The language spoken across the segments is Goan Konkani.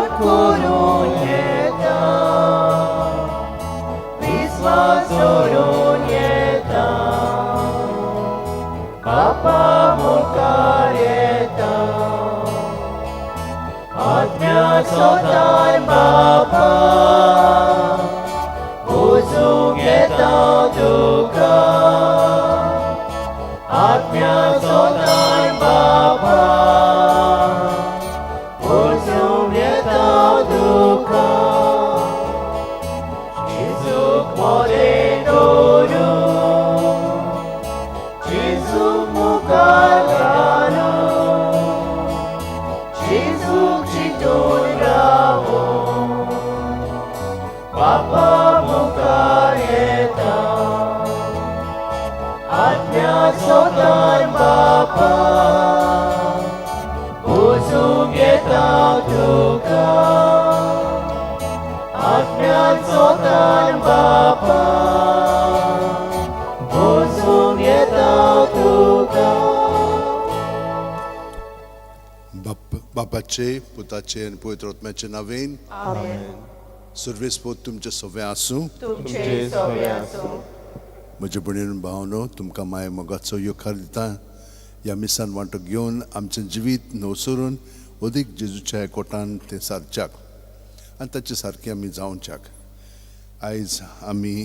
करून येता, विस्वास दवरून येता, बापा मुखार येता, आत्म्याचो तार बापा उजूंक येता तुका, आत्म्याचो तार बापा उजूंक येता तुका. जेजूक मोदें दवरून, जेजूक मुखार घालून, जेजूक चिंतून रावून बापा मुखार येता, आत्म्याचो तार बापा उजूंक येता तुका, आत्म्याचो तार बापा उजूंक येता तुका. बापाचे, पुताचे आनी पवित्र आत्म्याचे नांवेन. आमेन. सुर्वेस पूत तुमचें सगळें आसूं. तुमचे सवे आसूं. म्हजे भयणीन भावनो, तुमकां माय मोगाचो येवकार दिता. ह्या मिसान वांटो घेवन आमचें जिवीत नवसरून अदीक जेजूच्या एकवटान तें सारच्याक आनी ताचे सारकें आमी जावच्याक. आयज आमी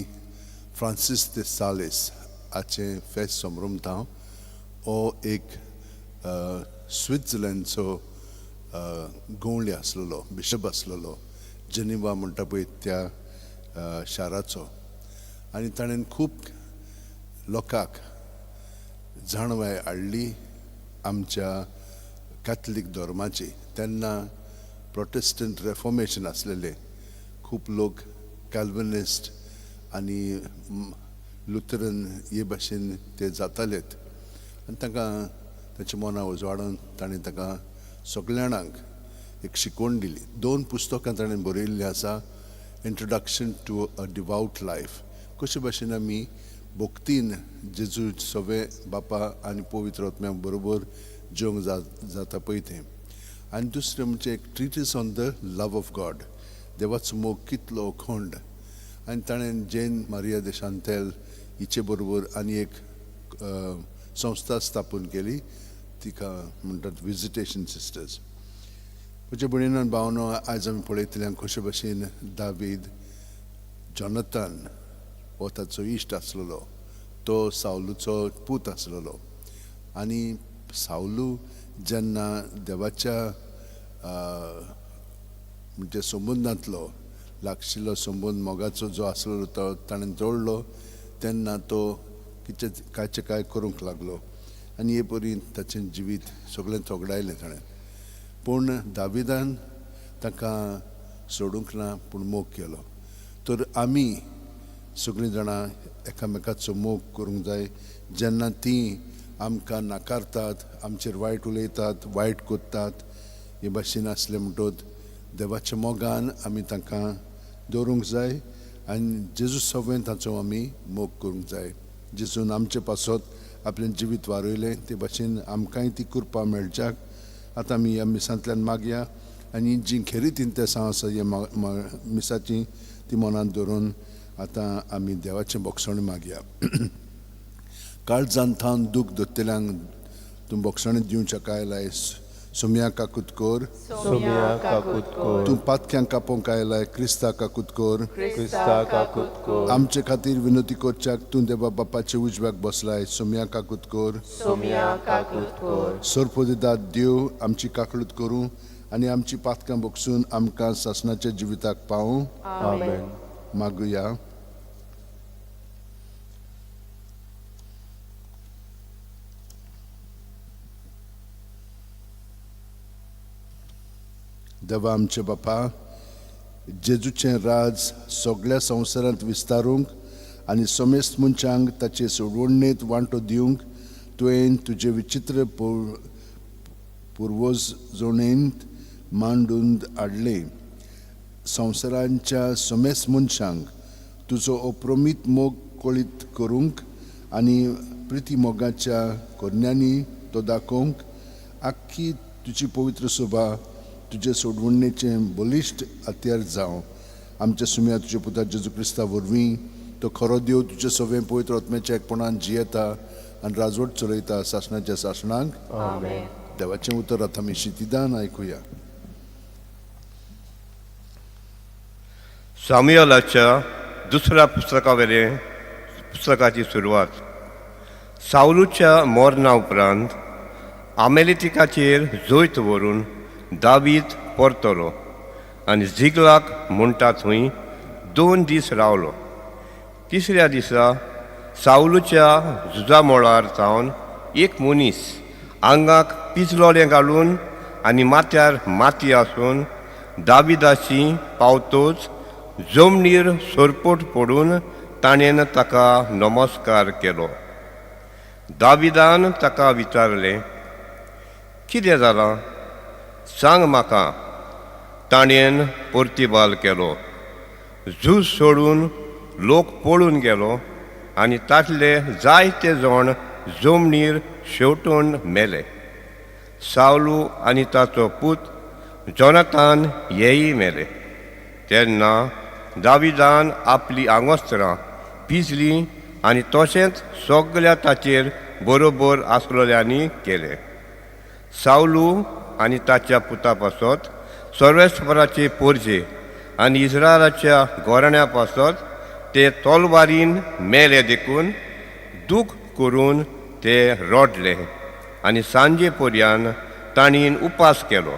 फ्रांसीस दे सालेस हाचें फेस्त समरमता. हो एक स्वित्झर्लंडचो गवळी आसलेलो, बिशप आसलेलो, जेनिवा म्हणटा पळय त्या शाराचो. आनी ताणें खूब लोकांक जाणवाय हाडली आमच्या कॅथलीक धर्माची. तेन्ना प्रोटेस्टंट रेफॉर्मेशन आसलेलें, खूब लोक कॅल्विनिस्ट आनी लुथरन हे भाशेन ते जातालेत आनी तांकां तांच्या मनां उजवाडून ताणें तांकां सगल्या जाणांक एक शिकवण दिली. दोन पुस्तकां ताणें बरयल्लीं आसा. Introduction to a devout life, कशे भाशेन आमी भक्तीन जेजू सगळे बापा आनी पवित्र आत्म्या बरोबर जेवंक जाता पळय तें. आनी दुसरें म्हणजे एक treatise on the love of God, देवाचो मोग कितलो अखंड. आनी ताणें जेन मारिया दे शांतेल हिचे बरोबर आनी एक संस्था स्थापन केली, तिका म्हणटात विजिटेशन सिस्टर्स. म्हज्या भयणीन भावनो, आयज आमी पळयतले कशे भाशेन दावीद जॉनथन हो ताचो इश्ट आसलेलो, तो सावलूचो पूत आसलेलो. आनी सावलू जेन्ना देवाच्या म्हणजे संबंदांतलो लागशिल्लो संबंद मोगाचो जो आसलेलो तो ताणें जोडलो, तेन्ना तो कितें कांयचें कांय करूंक लागलो आनी हे परी ताचें जिवीत सगळें थोगडायलें ताणें. पूण दाविदान ताका सोडूंक ना, पूण मोग केलो. तर आमी सगळीं जाणां एकामेकाचो मोग करूंक जाय. जेन्ना तीं आमकां नाकारतात, आमचेर वायट उलयतात, वायट करतात, हे भाशेन आसलें म्हणटत देवाच्या मोगान आमी तांकां दवरूंक जाय आनी जेजू सगळें ताचो आमी मोग करूंक जाय. जेजून आमचे पासत आपलें जिवीत वारयलें, ते भाशेन आमकांय ती कृपा मेळच्याक आतां आमी ह्या मिसांतल्यान मागया. आनी जीं खेरीत इंतेसांव आसा ह्या मिसाचीं ती मनांत धरून आतां आमी देवाचें बोगसण मागया. काळजान थावन दूख दोत्तेल्यांक तूं बोगसण दिवच्या कायलाय, सोम्या काकूत कोर. सोम्या काकूत कोर. तूं पातक्यांक कापोवंक आयलाय, क्रिस्ता काकूत कोर. क्रिस्ता काकूत कोर. आमचे खातीर विनोती करच्याक तूं देवा बापाचे उजव्याक बसलाय, सोम्या काकूत कोर. सोम्या काकूत कोर. सरपदिदात देव आमची काकळूत करूं आनी आमची पातकां बगसून आमकां सासणाच्या जिविताक पावूं. आमेन. मागुया. देवा आमचे बापा, जेजूचें राज सगळ्या संवसारांत विस्तारूंक आनी समेस्त मनशांक ताचे सोडवणेंत वांटो दिवंक तुवें तुजे विचित्र पुर्वजणेंत मांडून हाडलें. संवसारांच्या समेस्त मनशांक तुजो अप्रमीत मोग कळीत करूंक आनी प्रिती मोगाच्या कोरण्यांनी तो दाखोवंक आख्खी तुजी पवित्र सभा तुजे सोडवणेचें बलिश्ट हत्यार जावं. आमच्या सुम्या तुज्या पुता जेजू क्रिस्ता वरवीं, तो खरो देव तुजे सवें पवित्र आत्म्याच्या एकपणान जियेता आनी राजवट चलयता सासणाच्या सासणाक. आमेन. देवाचें उतर आतां आमी शितिदान आयकुया. सामुएलाच्या दुसऱ्या पुस्तकावेले पुस्तकाची सुरवात. सावलूच्या मरणा उपरांत आमेलितिकाचेर जैत व्हरून दावीद परतलो आनी झिगलाक म्हणटा थंय 2 दीस रावलो. तिसऱ्या दिसा सावलूच्या झुजा मळार सावन एक मनीस आंगाक पिजलोलें घालून आनी माथ्यार माती आसून दाविदाशी पावतोच जमनीर सरपोट पडून ताणें ताका नमस्कार केलो. दाविदान ताका विचारलें, कितें जालां सांग म्हाका. ताणें परतिबाल केलो, झूज सोडून लोक पळून गेलो आनी तांतले जायते जाण जमनीर शेवटून मेले. सावलू आनी ताचो पूत जोनातान हेय मेले. तेन्ना दाविदान आपली आंगोस्त्रां पिजलीं आनी तशेंच सगल्या ताचेर बरोबर आसलेल्यांनी केलें. सावलू आनी ताच्या पुता पासत सर्वेस्पराचे पोरजे आनी इस्रायलाच्या गोरण्या पासत ते तलवारीन मेले देखून दूख करून ते रडले आनी सांजे पर्यान तांणी उपास केलो.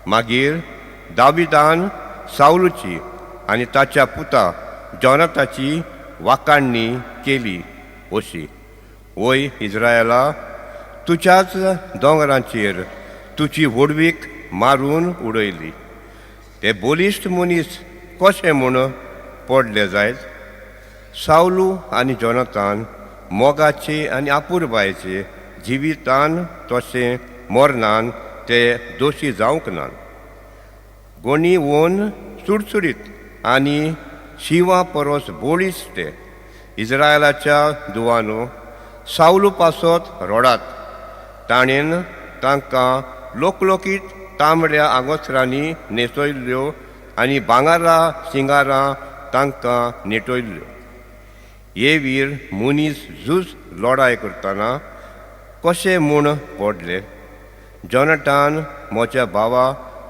मागीर दाविदान सावलूची आनी ताच्या पुता जोनाताची वाकाणणी केली अशी, वय इस्रायला, तुज्याच दोंगरांचेर तुजी व्हडवीक मारून उडयली. ते बलिश्ट मनीस कशें म्हूण पडले जायत? सावलू आनी जोनातान मोगाचे आनी आपुरबायेचे जिवितान तशें मरणान ते दोशी जावंक ना. गोणी वोन चुडचुडीत आनी शिंवा परस बळिश्ट ते. इस्रायलाच्या दुवानो, सावलू पासत रडात. ताणें तांकां लोकलोकीत तांबड्या आंगोस्त्रांनी न्हेसयल्ल्यो आनी भांगरा शिंगारां तांकां नेटयल्ल्यो. हे वीर मनीस झूज लडाय करतना कशें म्हूण पडले? जोनातान, म्हज्या भावा,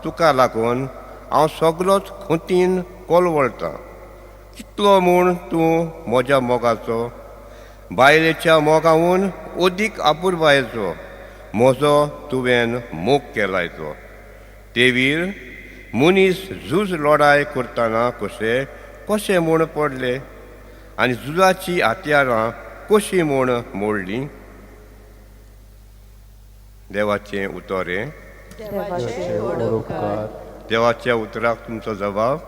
तुका लागून हांव सगलोच खुंतीन कोलवळटां. कितलो म्हूण तूं म्हज्या मोगाचो, बायलेच्या मोगावून अदीक आपुरबायेचो म्हजो तुवें मोग केलाय तो. ते वीर मनीस झूज लडाय करतना कशें कशें म्हूण पडले आनी झुजाची हत्यारां कशीं म्हूण मोडलीं? देवाचें उतर हें. देवाच्या उतराक तुमचो जबाब.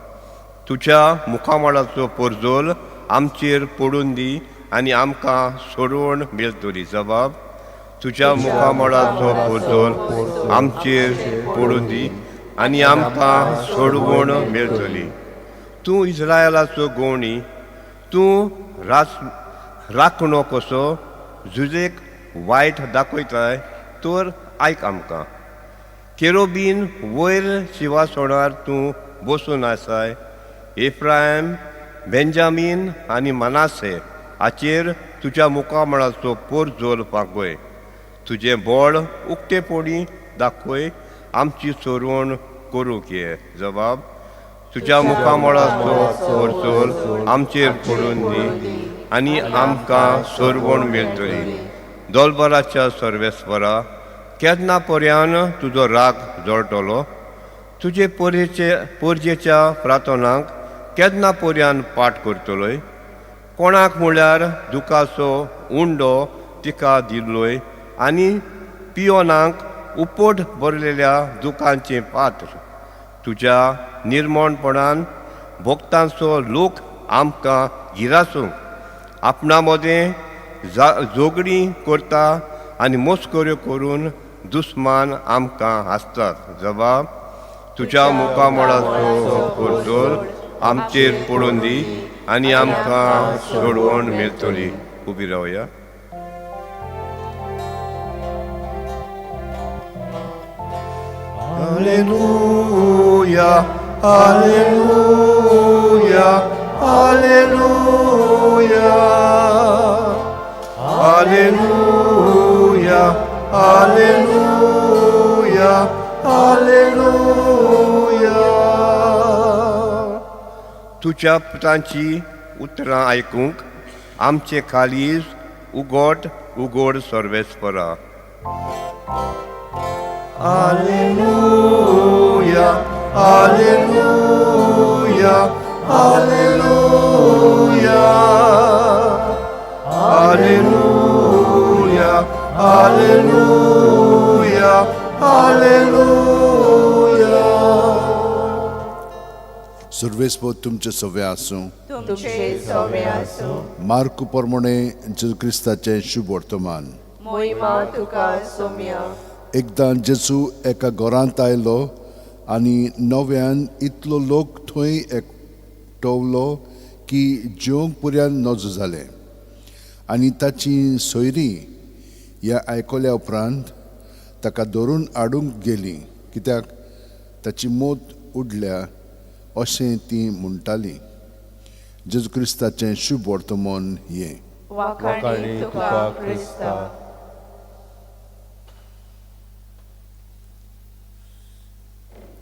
तुज्या मुखामळाचो पोरजोल आमचेर पडून दी आनी आमकां सोडवण मेळटली. जबाब, तुज्या मुखामळाचो पोरजोल आमचेर पडून दी आनी आमकां सोडवण मेळटली. तूं इस्रायलाचो गोवणी, तूं राखणो कसो झुजेक वायट दाखयताय तर आयक आमकां. केरोबीन वयर शिवासोणार तूं बसून आसाय. एफ्रायम, बेंजामीन आनी मनासे हाचेर तुज्या मुखामळाचो पोरजोल पागय. तुजें बळ उक्तेपणी दाखय, आमची सोरवण करूंक ये. जबाब, तुज्या मुखामळाचो पोरजोल आमचेर पडून दी आनी आमकां सोरवण मेळटली. दोलबराच्या सर्वेस्परा, केन्ना पर्यान तुजो राग जळटलो? तुजे पोरजेच्या प्रार्थनांक केन्ना पर्यान पाठ करतलोय? कोणाक म्हळ्यार दुखाचो उंडो तिका दिल्लोय आनी पियोनाक उपट भरलेल्या दुखांचें पात्र. तुज्या निर्मणपणान भक्तांचो लोक आमकां गिरासूंक आपणा मदें झगडीं करता आनी मस्कऱ्यो करून दुस्मान आमकां हांसतात. जबाब, तुज्या मुखामळाचो पोरजोल आमचेर पडून दी आनी आमकां सोडवण मेळटली. उबी रावया. Alleluia, Alleluia, Alleluia. Alleluia, Alleluia, Alleluia. तुज्या पुतांची उतरां आयकूंक आमचे खालीज उगोट उगोड सर्वेस्परा. Alleluia, Alleluia, Alleluia. Alleluia, Alleluia, Alleluia. सर्वेस्पोर तुमचे सवे आसूं. तुमचे सवे आसूं. मार्कू प्रमाणे जेजू क्रिस्ताचें शुभ वर्तमान. मोहिमा तुका सोम्या. एकदां जेजू एका घरांत आयलो आनी नव्यान इतलो लोक थंय एकटवलो की जेवंक पुऱ्यान नजो जालें. आनी ताची सोयरीं ह्या आयकल्या उपरांत ताका धरून हाडूंक गेलीं, कित्याक ताची मोत उडल्या अशें तीं म्हणटालीं. जेजू क्रिस्ताचें शुभ वर्तमान हें. वाखाणी तुका क्रिस्ता.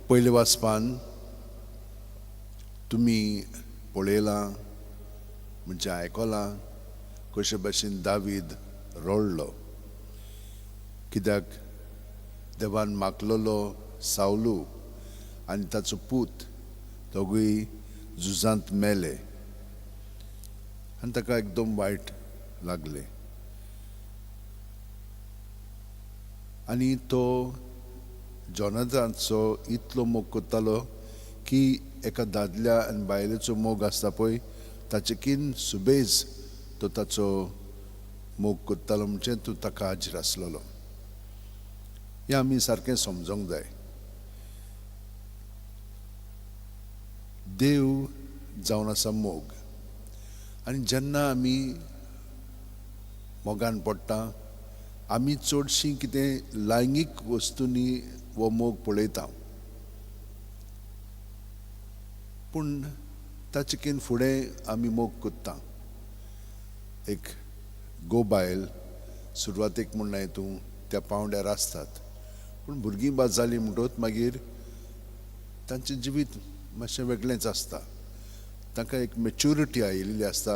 पयलें वाचपान तुमी पळयलां, म्हणजे आयकलां कशे भाशेन दावीद रडलो, कित्याक देवान मागलेलो सावलू आनी ताचो पूत दोगूय झुजांत मेले आनी ताका एकदम वायट लागलें. आनी तो जोनाथाचो इतलो मोग करतालो की एका दादल्या आनी बायलेचो मोग आसता पळय ताचे कीन सुबेज तो ताचो मोग करतालो, म्हणजे तूं ताका हाजीर आसलेलो. हें आमी सारकें समजोंक जाय. देव जावन आसा मोग, आनी जेन्ना आमी मोगान पडटा आमी चडशीं कितें लैंगीक वस्तूंनी हो मोग पळयता, पूण ताचे कीन फुडें आमी मोग करता. एक गो बायल सुरवातेक म्हणनाय तूं त्या पांवड्यार आसतात, पूण भुरगीं बाद जालीं म्हणटकच मागीर तांचें जिवीत मातशें वेगळेंच आसता. तांकां एक मॅच्युरिटी आयिल्ली आसता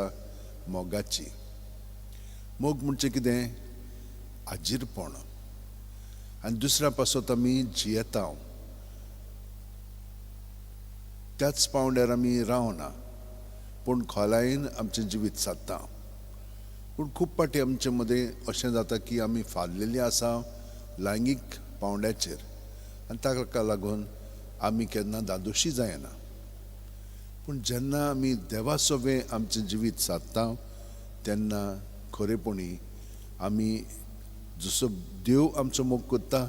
मोगाची. मोग म्हणजे कितें? आजीरपण. आनी दुसऱ्या पासत आमी जियेता त्याच पांवड्यार आमी रावना, पूण खोलायेन आमचें जिवीत सादता. पूण खूब फावटी आमचे मदें अशें जाता की आमी फारलेलीं आसा लैंगीक पांवड्याचेर, आनी ताका लागून आमी केन्ना दादोशी जायना. पूण जेन्ना आमी देवा सोबें आमचें जिवीत सादता तेन्ना खरेपणी आमी जसो देव आमचो मोग करता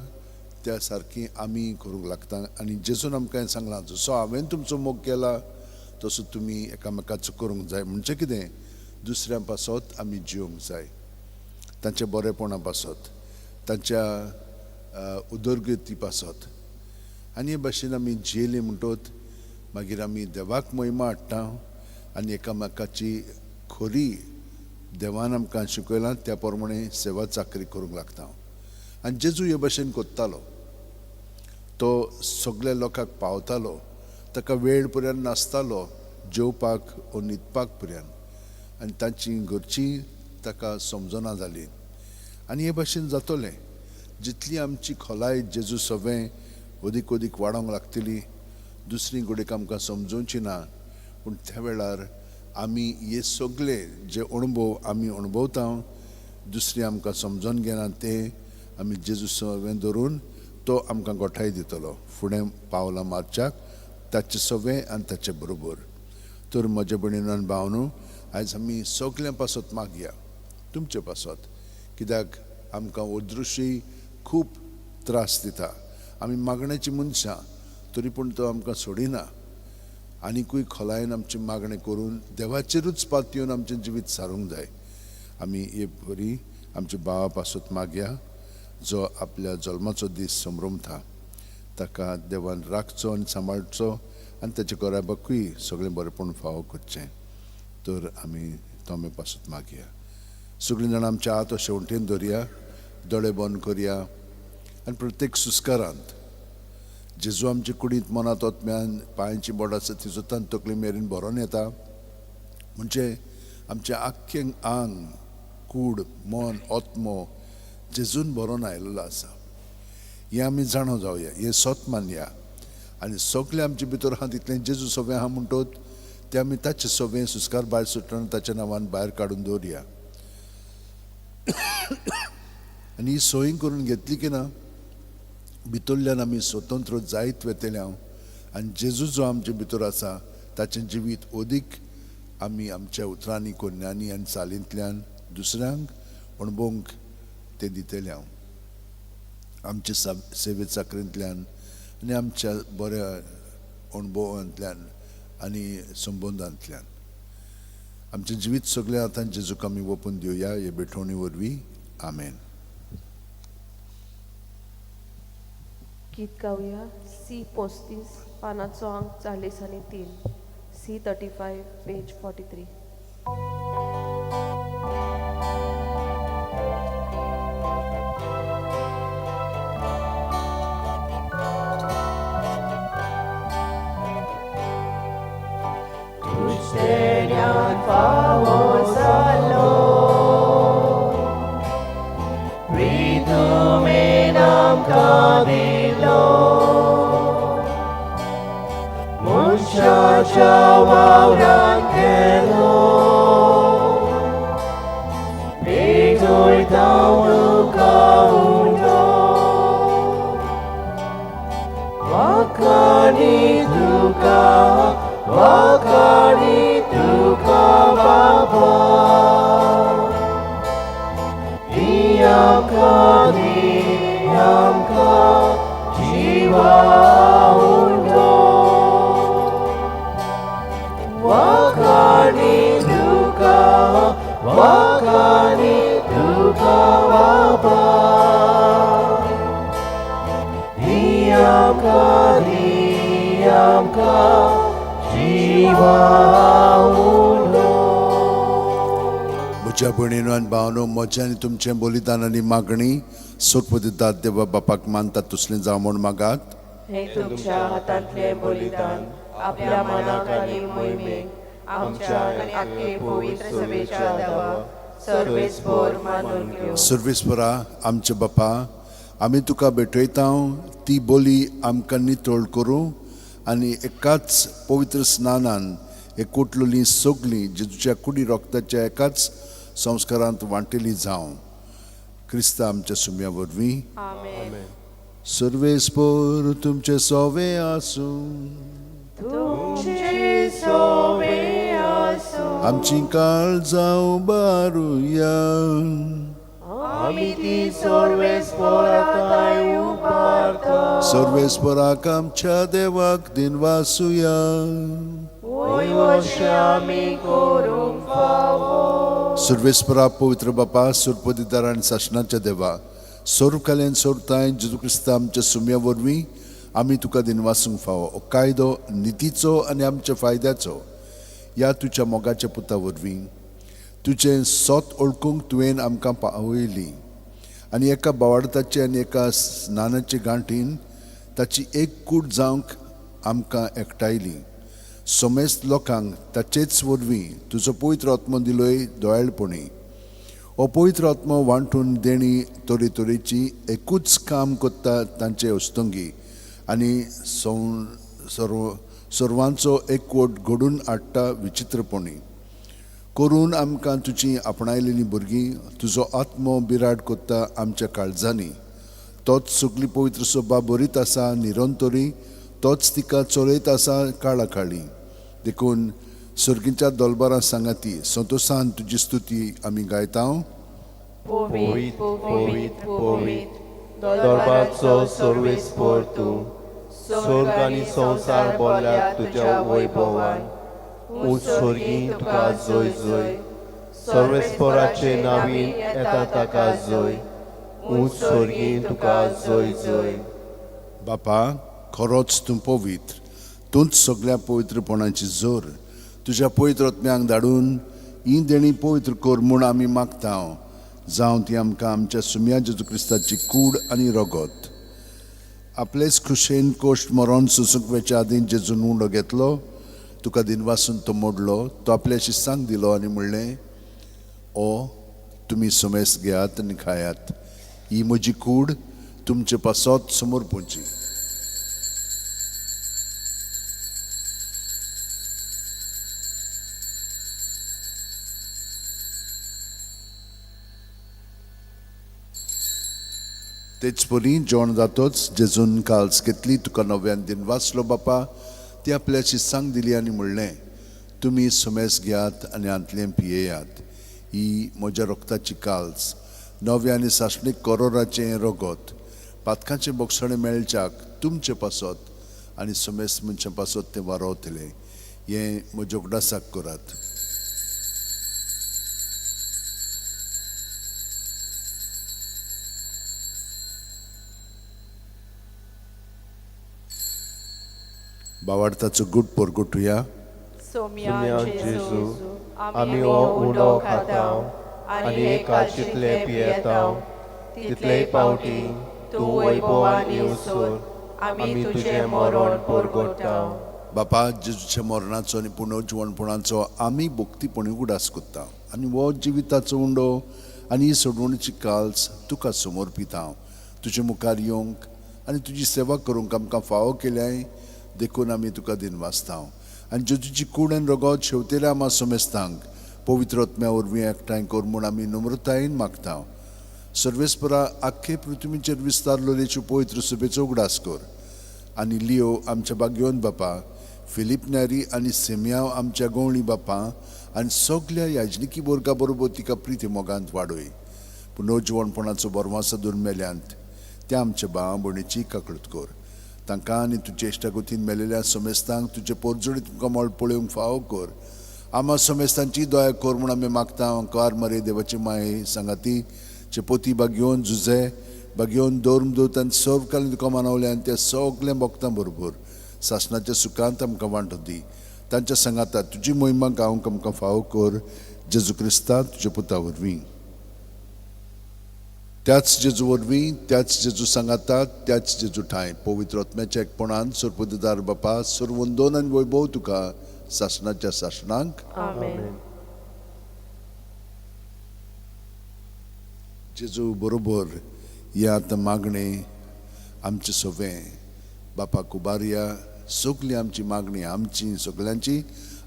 त्या सारकी आमी करूंक लागता. आनी जेजून आमकां हें सांगलां, जसो हांवें तुमचो मोग केला तसो तुमी एकामेकाचो करूंक जाय. म्हणजे कितें? दुसऱ्या पासत आमी जिवंक जाय, तांच्या बरेपणा पासत, तांच्या उदरगती पासत. आनी हे भाशेन आमी जियेली म्हणटकच मागीर आमी देवाक महिमा हाडटा आनी एकामेकाची खरी देवान आमकां शिकयलां त्या प्रमाणे सेवा चाकरी करूंक लागता. आनी जेजू हे भाशेन करतालो, तो सगल्या लोकांक पावतालो, ताका वेळ पर्यंत नासतालो जेवपाक ओ न्हिदपाक पर्यंत, आनी तांची घरचीं ताका समजना जालीं. आनी हे भाशेन जातलें जितली आमची खोलाय जेजू सवें अदीक अदीक वाडोवंक लागतली, दुसरी घडीक आमकां समजोवची ना, पूण त्या वेळार आमी हे सगळे जे अणभव आमी अणभवता दुसरी आमकां समजोन घेना ते आमी जेजू सवें धरून तो आमकां गोठाय दितलो फुडें पावलां मारच्याक ताचे सवें आनी ताचे बरोबर. तर म्हज्या भयणीन आनी भावनो, आयज आमी सगळ्यां पासत मागया तुमचे पासत, कित्याक आमकां अदृश्य खूब त्रास दिता. आमी मागण्याची मनशां तरी पूण तो आमकां सोडिना. आनिकूय खोलायेन आमची मागणें करून देवाचेरूच पातयेवन आमचें जिवीत सारूंक जाय. आमी हे बरी आमच्या भावा पासत मागया जो आपल्या जल्माचो दीस संभ्रमता. ताका देवान राखचो आनी सांबाळचो आनी ताच्या घराब्याकूय सगळें बरेंपण फावो करचें. तर आमी तोमे पासून मागया. सगळीं जाणां आमच्या हात अशें वण्टीन धरया, दोळे बंद करया आनी प्रत्येक सुस्कारांत जेजू आमचे कुडींत मनांत ओतम्यान पांयांची बोट आसा ती सुद्दां तकली मेरेन भरोन येता. म्हणजे आमचें आख्खें आंग, कूड, मन, आत्मो जेजून भरोन आयिल्लो आसा. हें आमी जाणा जावया, हें सत मानया आनी सगळें आमचे भितर आहा तितलें जेजू सगळें आहा म्हणटोच तें आमी ताचें सगळें सुस्कार भायर सुट्टना ताच्या नांवान भायर काडून दवरया. आनी ही सोय करून घेतली की ना भितरल्यान आमी स्वतंत्र जायत वेतले हांव आनी जेजू जो आमचे भितर आसा ताचें जिवीत अदीक आमी आमच्या उतरांनी, कोन्यांनी आनी चालींतल्यान दुसऱ्यांक अणभवंक तें दितले हांव. आमचे सेवे चाकरींतल्यान आनी आमच्या बऱ्या अणभवांतल्यान आनी संबंदांतल्यान आमचें जिवीत सगळें आतां जेजूक आमी ओपून दिवया हे भेटवणी वरवीं. आमेन. गीत गावया सी 35 पानाचो अंक 43, सी 35 पेज 43. म्हज्या भयणीनो आनी भावनो, म्हजें आनी तुमचें बलिदान आनी मागणी सोरपती दात देवा बापाक मानतात तसलें जावं म्हूण मागात. हे तुमच्या हातांतलें बलिदान आपल्या मनाक आनी मोहिमेक आमच्या आनी आख्खे पवित्र सभेच्या देवा सर्वेस्पोर मानून घेवं. सर्वेस्परा आमच्या बापा, आमी तुका भेटयता ती बोली आमकां नितळ करूं आनी एकाच पवित्र स्नानान एकवटलेली सगळीं जेजूच्या कुडी रोगताच्या एकाच संस्कारांत वांटेली जावं. क्रिस्ता आमच्या सुम्या वरवीं. आमेन. सर्वेस्पोर तुमचे सोवे आसूं. तुमचे सोवे आसूं. आमची काळजां उबारुया. आमी ती सर्वेस्पोराक उबारता. सर्वेस्पोराक आमच्या देवाक दिनवासुया. वय आमी करूंक फावो. सर्वेस्परा पवित्र बापा, सुरपदिदार आनी सासणाच्या देवा, सोरकाल्यान सोरताय जेजू क्रिस्ता आमच्या सुम्या वरवीं आमी तुका दिनवासूंक फावो. हो कायदो नितीचो आनी आमच्या फायद्याचो ह्या तुज्या मोगाच्या पुता वरवीं तुजें सोत ओळखूंक तुवें आमकां पावयली आनी एका बावाडताचे आनी एका स्नानाचे गांठीन ताची एक कूट जावंक आमकां एकठांयली. समेस्त लोकांक ताचेच वरवीं तुजो पवित्र आत्मो दिलोय दोयाळपणी. हो पवित्र आत्मो वांटून देणी तरेतरेची एकूच काम करता तांचे अस्तंगी आनी सर्वांचो एकवट घडून हाडटा विचित्रपणी. करून आमकां तुजी आपणायलेली भुरगीं तुजो आत्मो बिराड करता आमच्या काळजांनी. तोच सगली पवित्र सोबा बरीत आसा निरंतरी, तोच तिका चलयत आसा काळाकाळी. देखून सर्गीच्या दोलबारां सांगाती संतोसान तुजी स्तुती आमी गायता. पवित्र पवित्र पवित्र दरबारचो सर्वेस्पोर तूं, स्वर्ग आनी संवसार बोल्ल्या तुज्या वैभवान. उंच स्वर्गी तुका जय जय, सर्वेस्पोराचे नावीन येता ताका जय. उंच स्वर्गी तुका जय जय. बापा, खरोच तूं पवित्र, तूंच सगळ्या पवित्रपणाची जोर। तुज्या पवित्र आत्म्यांक धाडून ही देणी पवित्र कर म्हूण आमी मागता। जावं ती आमकां आमच्या सुम्या जेजू क्रिस्ताची कूड आनी रगत। आपलेच खुशेन कोश्ट मरोन सुसूंक वेच्या आदीं जेजून उंडो घेतलो, तुका दिनवासून तो मोडलो, तो आपल्या शिस्तांक दिलो आनी म्हणलें, ओ तुमी सुमेस घेयात आनी खायात, ही म्हजी कूड तुमचे पासत समोर पोवची। तेच परी जेवण जातोच जेजून काल्स घेतली, तुका नव्यान दिनवासलो बापा, ती आपल्या शिस्तांक दिली आनी म्हणलें, तुमी सुमेस घेयात आनी हांतलें पियेयात, ही म्हज्या रक्ताची काल्स, नव्या आनी सासणीक करोराचें रगत, पातकांचें बोगसणें मेळच्याक तुमचे पासत आनी सुमेस मनशां पासत तें वारोवतलें। हें म्हज्या उगडासाक करात। बावार्थाचो गुट परगटुया। सोम्या जेजू, आमी हो उंडो खाताव आनी हे कालशींतले पियेताव, तितलेय पावटी तूं वैभवान येवसर आमी तुजें मरण परगटाव। बापा, जेजूच्या मरणाचो आनी पुनर्जिवणपणाचो आमी भक्तीपणी उगडास करता आनी हो जिविताचो उंडो आनी ही सोडवणीची काल्स तुका समर्पिता। तुजे मुखार येवंक आनी तुजी सेवा करूंक आमकां फावो केल्याय देखून आमी तुका दिनवासता। आनी जेजूची कूड आनी रगत शेवतेल्या आमा समेस्तांक पवित्र आत्म्या वरवीं एकठांय कर म्हूण आमी नम्रतायेन मागता। सर्वेस्परा, आख्खे पृथ्वीचेर विस्तारलेलेच्यो पवित्र सभेचो उगडास कर आनी लियो आमच्या बागयोन बापा, फिलीप न्यारी आनी सेमियाव आमच्या गवळी बापा आनी सगल्या याजनिकी वर्गा बरोबर तिका प्रिती मोगांत वाडय। पुनर्जिवणपणाचो बरवासो दोन मेल्यांत त्या आमच्या भावा भयणीची काकळूत कर। तांकां आनी तुजे इश्टागतीन मेलेल्या समेस्तांक तुजे पोरजोडीत तुमकां मळ पळोवंक फावो कर। आमा समेस्तांची दया कर म्हूण आमी मागता। अंकार मरे देवाची माये सांगाती चेपोती बागयोन जुजे बागयोन दोर्म आनी सर्व कालीन तुका मानवले आनी त्या सगल्या भक्तां बरोबर सासणाच्या सुखांत आमकां वांटो दी। तांच्या सांगाता तुजी मोहिमा गावंक आमकां फावो कर, जेजू क्रिस्ता तुज्या पुता वरवीं। त्याच जेजू वरवीं, त्याच जेजू सांगाता, त्याच जेजू ठांय पवित्र आत्म्याच्या एकपणान सर्वपदार बापा सर्वंदोन आनी वैभव तुका सासणाच्या सासणांक। आमेन। जेजू बरोबर हे आतां मागणें आमचें सवें बापाक उबारया। सगळी आमची मागणी आमची सगळ्यांची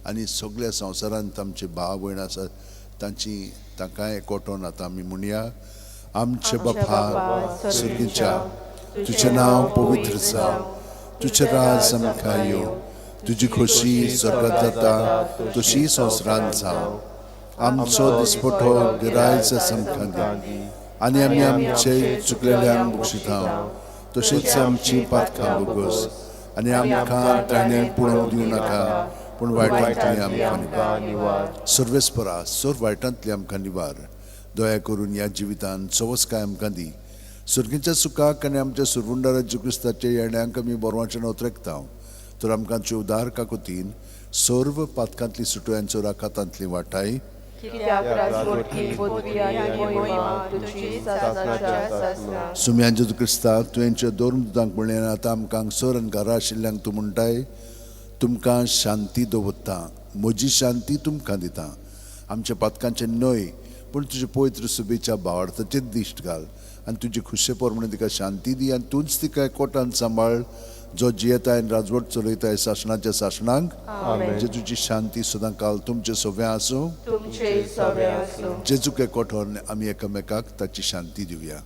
आनी सगळ्या संवसारांत आमचे भाव भयण आसात तांची तांकां एकवटोन आतां आमी म्हणया, आमचे बापा सर्गीच्या, तुजें नांव पवित्र जावं, तुजें राज आमकां येवं, तुजी खोशी स्वर्गांत जाता तशी संवसारांत जावं। आमचो दिसपटो गिरायच आमकां दी आनी आमी आमचे चुकलेल्यांक बक्षिता तशेंच आमची पातकां बोगस आनी आमकां ताणें पळोवंक दिवं नाका, पूण वायटांतली आमकां निवार। सर्वेस्परा, सर्व वायटांतली आमकां निवार। दया करून ह्या जिवितान सवसकाय आमकां दी। सर्गीच्या सुखाक आनी आमच्या सुरवुंडारा जेजू क्रिस्ताच्या येण्यांक आमी बरवाचें नोत्रेकता। तर आमकां उदार काकुतीन सर्व पातकांतली सुटोयांचो राखातांतली वाटाय। सुम्या जेजू क्रिस्ता, तुवेंच्या दोन दुतांक म्हणलें आतां आमकां हांगसर आनी घरा आशिल्ल्यांक तूं म्हणटाय, तुमकां शांती दवरता, म्हजी शांती तुमकां दिता। आमच्या पातकांचें न्हय पूण तुजे पवित्र सभेच्या भावार्थाचेर दिश्ट घाल आनी तुजी खुशे प्रमाणे तिका शांती दी आनी तूंच तिका एकवटान सांबाळ, जो जियेताय आनी राजवट चलयताय सासणाच्या सासणांक। जेजूची शांती सदां काल तुमचे सव्या आसूं। जेजूक एकवटोन आमी एकामेकाक ताची शांती दिवया।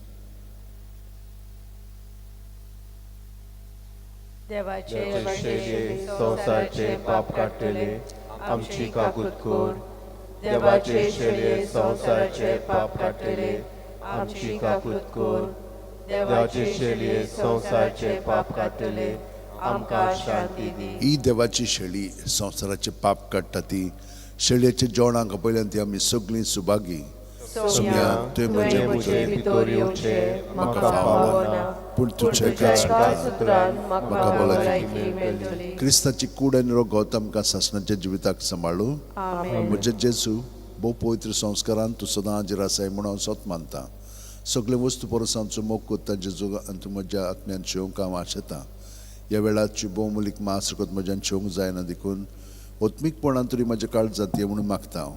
देवाचे संवसाराचे पाप काडटले आमची काकूत कर। देवाचे शेलये संवसाराचे पाप काडटले आमची काकूत कर। देवाचे शेलये संवसाराचे पाप काडटले आमकां शांती दी। ही देवाची शेळी संवसाराचे पाप काडटा ती शेळयेच्या जेवणाक आपयल्यान ती आमी सगळीं सुभागी। सोम्या, तुवें म्हजे भितर येवचें म्हाका फावना, पूण तुज्या एकाच उतरान म्हाका भलायकी मेळटली. क्रिस्ताची कूड आनी रगत आमकां सासणाच्या जिविताक सांबाळू. म्हजे जेजू, भोव पवित्र संस्कारान तूं सदां हाजीर आसाय म्हूण हांव सोत मानता. सगळे वस्तू परस हांवचो मोग कोत्ता जेजू आनी तूं म्हज्या आत्म्यान शेवंक हांव आशेतां. ह्या वेळाची भोवमुलीक मास रगत म्हज्यान शेवंक जायना देखून ओत्मीकपणान तरी म्हज्या काळजांत ये म्हणून मागता हांव.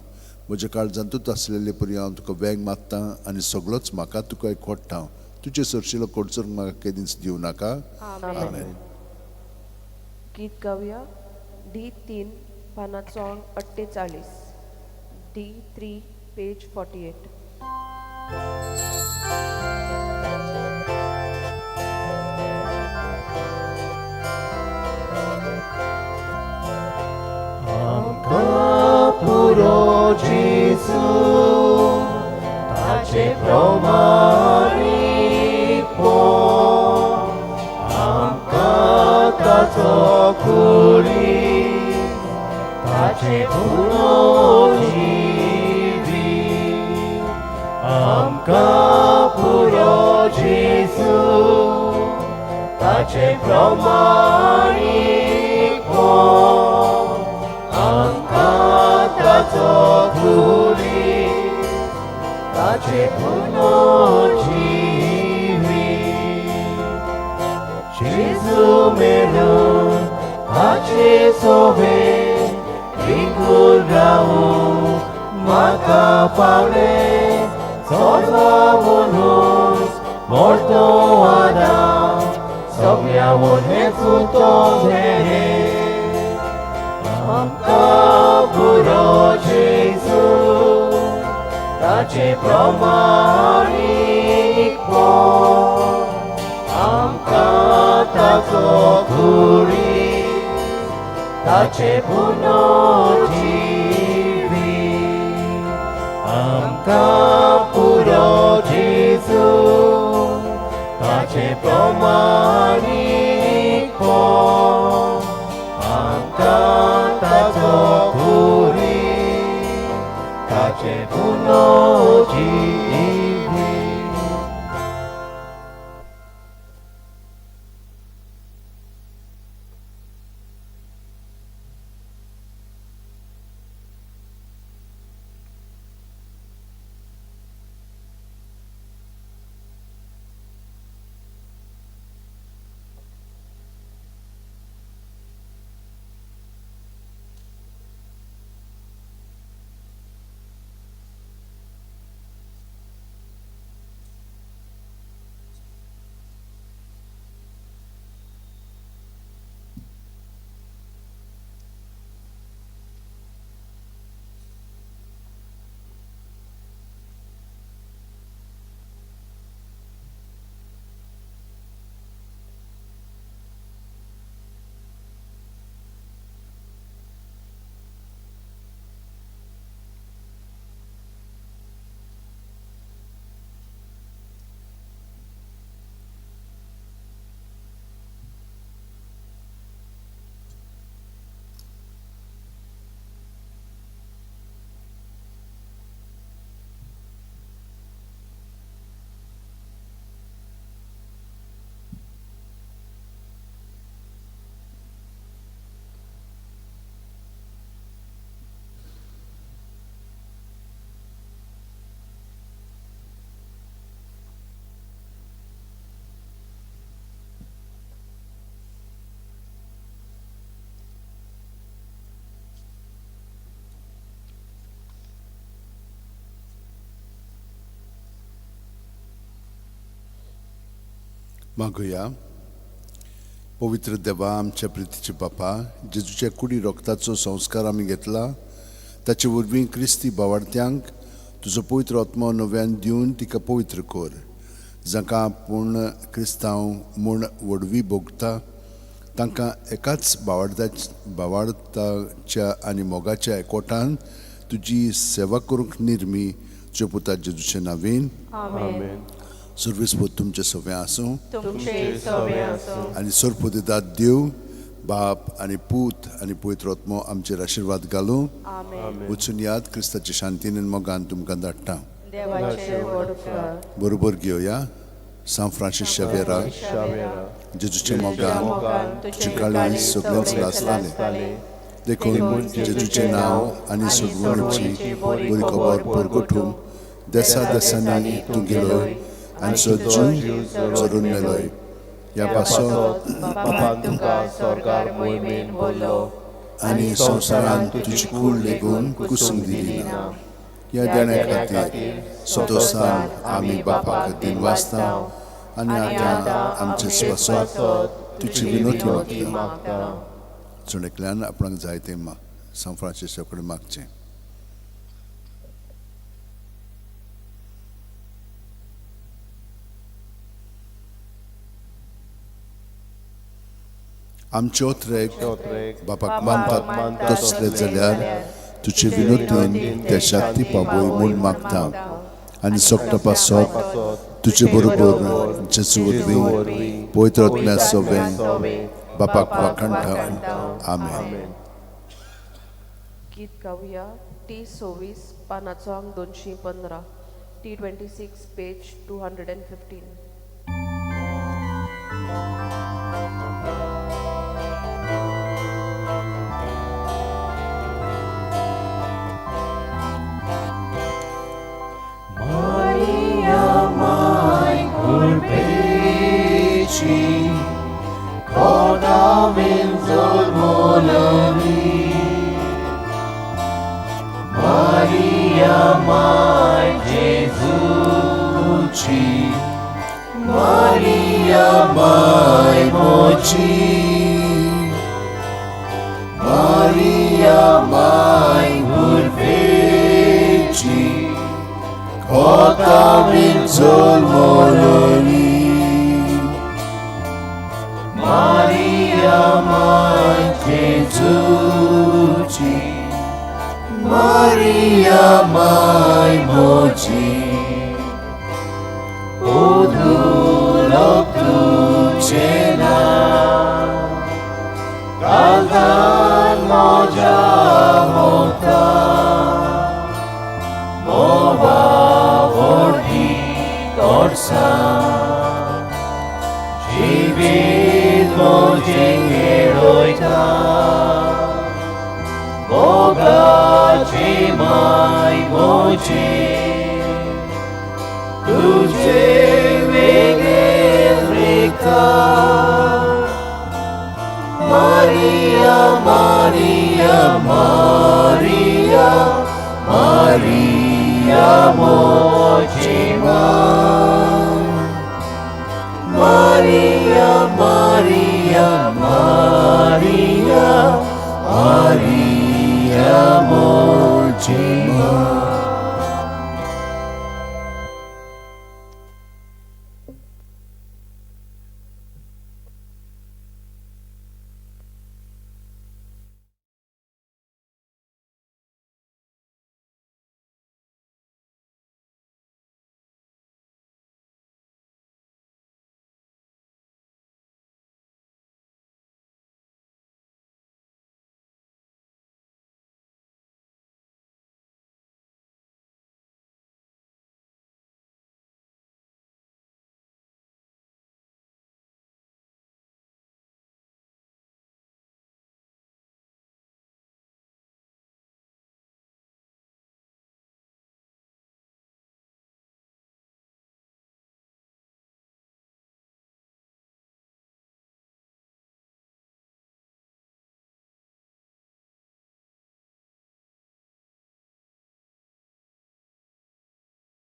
म्हज्या काळजांतूच आसलेले परी हांव तुका वेंग मागता आनी सगळोच म्हाका तुका एकवटता. तुजे सरशिलो कोडसर म्हाका केदींच दिवं नाका. आमेन. गीत गावया D3 पानाचो अंक 48, D3 page 48. आमकां पुरो जेजू ताचे प्रमाणीक पोव, आमकां ताचो कुडीक ताचे पुरो जिवीत. आमकां पुरो जेजू ताचे प्रमाणीक पोव, आमकां ताचो कुडीक ताचे पुरो जिवीत. जेजू मेळून ताचे सोबे रिगून रावूं म्हाका पावलें. सोडवा म्हणून मोठो आदाम सगळ्या हेचू तो धेणे. आमकां पुरो जेजू ताचे प्रमाणीक पोव, आमकां ताचो कुडीक ताचे पुनो जिवीत. आमकां पुरो जेजू ताचे प्रमाणीक पोव, आमकां ताचो कुडीक ताचे पुनो जिवीत. मागुया. पवित्र देवा, आमच्या प्रितीचे बापा, जेजूच्या कुडी रक्ताचो संस्कार आमी घेतला ताचे वरवीं क्रिस्ती बावार्थ्यांक तुजो पवित्र आत्मो नव्यान दिवन तिका पवित्र कर. जांकां आपूण क्रिस्तांव म्हूण व्हडवी भोगता तांकां एकाच बावार्थाच्या आनी मोगाच्या एकवटान तुजी सेवा करूंक निर्मी तुज्या पुता जेजूच्या नांवान. आमेन. सर्वेस्पोत तुमचे सगळें आसूं तुमचे सगळें आसूं. आनी सरपोदेदाद देव बाप आनी पूत आनी पवित्र आत्मो आमचेर आशिर्वाद घालूं. आमेन. वचून याद क्रिस्ताच्या शांतीन आनी मोगान तुमकां धाडटा. देवाचे व्हड उपकार. बरोबर घेवया. सांत फ्रांसीस शावेरा, जेजूच्या मोगान तुजें काळीज सगळेंच लासतालें, देखून जेजूचें नांव आनी सोडवणुची बरी खबर परगटूंक देसा देसांनी तूं गेलोय आनी सज्जू चरून मेलोय. ह्या पासत बापान तुका स्वर्गार मोहिमेन बोल्लो आनी संवसारान तुजी कूड लेगून कुसूंक दिली ना. ह्या देण्या खातीर संतोशान आमी बापाक दिनवासता आनी आतां आमचे स्वासत तुजी विनोती मागता. जण एकल्यान आपणाक जाय तें सांत फ्रांसीसा कडेन मागचें. आमच्यो त्रेक बापाक मानतात तसले जाल्यार तुजे विनोतीन त्या शक्ती पावय म्हूण मागता आनी सोगटा पासत तुजे बरोबर जेजू वरवीं पवित्र आत्म्या सोबें बापाक वाखाणटा. आमेन. गीत गावया टी 26 पानाचो आंक 215, T 26 page 215. Maria, my Jesuci, Maria, my Mochi, Maria, my Urfeci, Kota min Moloni. Maria, my Jesuci, Maria, my Mochi, Odulok tu cena, Kaldan moja mota, Mova vordi korsa, Jivit moje eroita, Mogaci mai moji, Tuje vegerita, Maria, Maria, Maria.